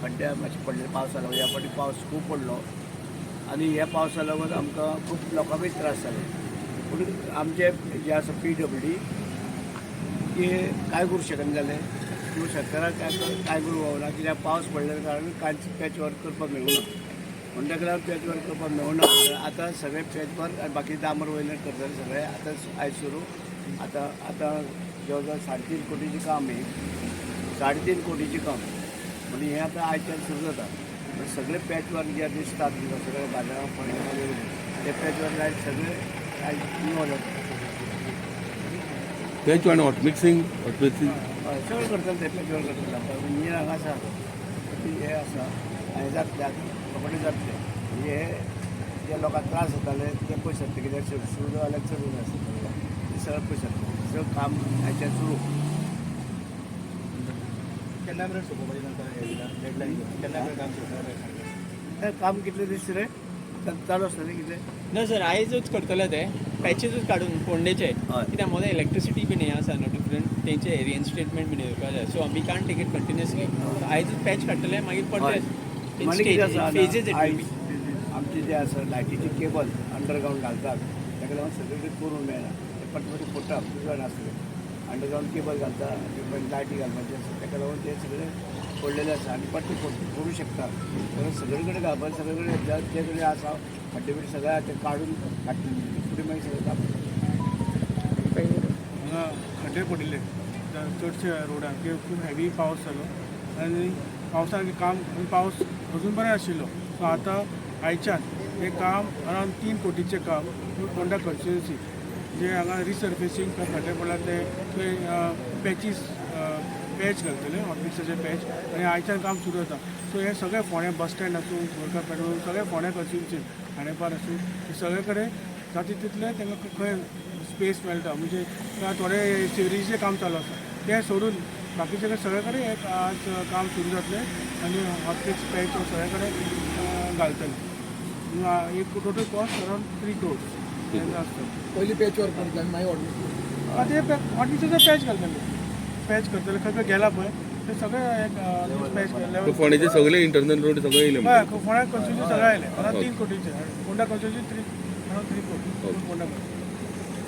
खड्डे मातशे पडले पावसा लागून. ह्या फावटी पावस खूब पडलो आनी ह्या पावसा लागून आमकां खूब लोकांकूय त्रास जाले. पूण आमचे जे आसा पीडब्ल्यूडी की कांय करूं शकना जालें किंवा सरकाराक काय करूं गावना, कित्याक पावस पडल्या कारणान कांयच पॅच वर्क करपाक मेळूना. म्हणून ताका लागून पॅच वर्क करपाक मेळना. आतां सगळें पॅच वर्क आनी बाकी डांबर वयल्यान करतले सगळें. आतां आयज सुरू. आतां आतां जवळ जवळ 3.5 कोटीचें काम हें, 3.5 कोटीचें काम. म्हणजे हें आतां आयच्यान सुरू जाता. म्हणजे सगळे पॅच वर्क जे दिसतात तुमकां सगळे बाजारां फोंड्या, ते पॅच वर्क आयज सगळे आयज निवळ जाता. पॅच आनी हॉट मिक्सिंग, हॉट मिक्सिंग. हय, सगळें करतले ते, पॅच वर्क करतले. आतां इंजिन हांगा आसा, हे आसा आनी जातले आतां रोखडे जातले. म्हणजे हे जे लोकांक त्रास जाताले ते पयस जातले, कित्याक सुरू जाल्यार चड आसता, ते सगळें पयस जातलें. सगळें काम आयच्यान सुरू. केन्ना मेरेन सोंपोवपाचें तांकां हें दिलां डेडलायन? केन्ना मेरेन काम सोंपता? तें काम कितले दीस रे चालू आसतलें कितले? ना सर, आयजूच करतले ते पॅचेसूच काडून फोंडेचे. कित्याक मोदें इलेक्ट्रिसिटी बीन हें आसा न्हू डिफरंट, तेंचे रिइन्स्टेटमेंट बीन येवपा जाय, so we can't take it continuously. आयजूच पॅच काडटले, मागीर परते मागीर कितें आसा, फेजीस. आयज आमचे जे आसा लायटीचे केबल अंडरग्रावंड घालतात, ताका लागून सगळे कडेन करूंक मेळना. ते परते परते फोडटा. जाण आसले अंडरग्रावंड केबल घालता, लायटी घालपाची आसा, ताका लागून ते सगळे पडलेले आसा आनी परते फोडूं शकता. म्हणून सगळे कडेन घालपाक, सगळे कडेन जे कडेन आसा खड्डे बिड्डे सगळे ते काडून काडटले, फुडें मागीर सगळें काम. हांगा खड्डे पडिल्ले चडशे रोडार की खूब हेवी पावस जालो आनी पावसान काम आनी पावस अजून बरें आशिल्लो. सो आतां आयच्यान हें काम अरावंड 3 कोटीचें काम फोंडा कॉन्स्टिट्युन्सी जे हांगा रिसर्फेसींग खड्डे पडला ते थंय पॅचीस पॅच घालतले, हॉटमिक्साचे पॅच, आनी आयच्यान काम सुरू जाता. सो हे सगळे फोंडें बस स्टँड आसूं, गोरखा पेट्रोल, सगळे फोंडें कॉन्स्टिट्युन्सी, खांडेपार आसूं, हे सगळे कडेन जाता तितलें तांकां खंय स्पेस मेळटा, म्हणजे थोडे सिवरेजीचें काम चालू आसा तें सोडून बाकीचे कडेन सगळे कडेन एक आज काम सुरू जातलें आनी हॉटफिक्स पॅच सगळे कडेन घालतले. एक टोटल कॉस्ट अरावंड 3 क्रोर्स आसता. पयलीं पॅच वर्क करतले आनी मागीर हॉटमिक्स? ते हॉटमिक्साचे पॅच घालतले, पॅच करतले. खंय खंय गेला पळय ते सगळे एक पॅच लेवल. फोंडेचे सगळे इंटरनल रोड सगळे येयले. हय, फोंड्या कॉन्स्टिट्युन्सी सगळे आयले अरावंड 3 कोटीचे. फोंडा कॉन्स्टिट्युन्सी 3, अरावंड 3 कोटी फोंडा.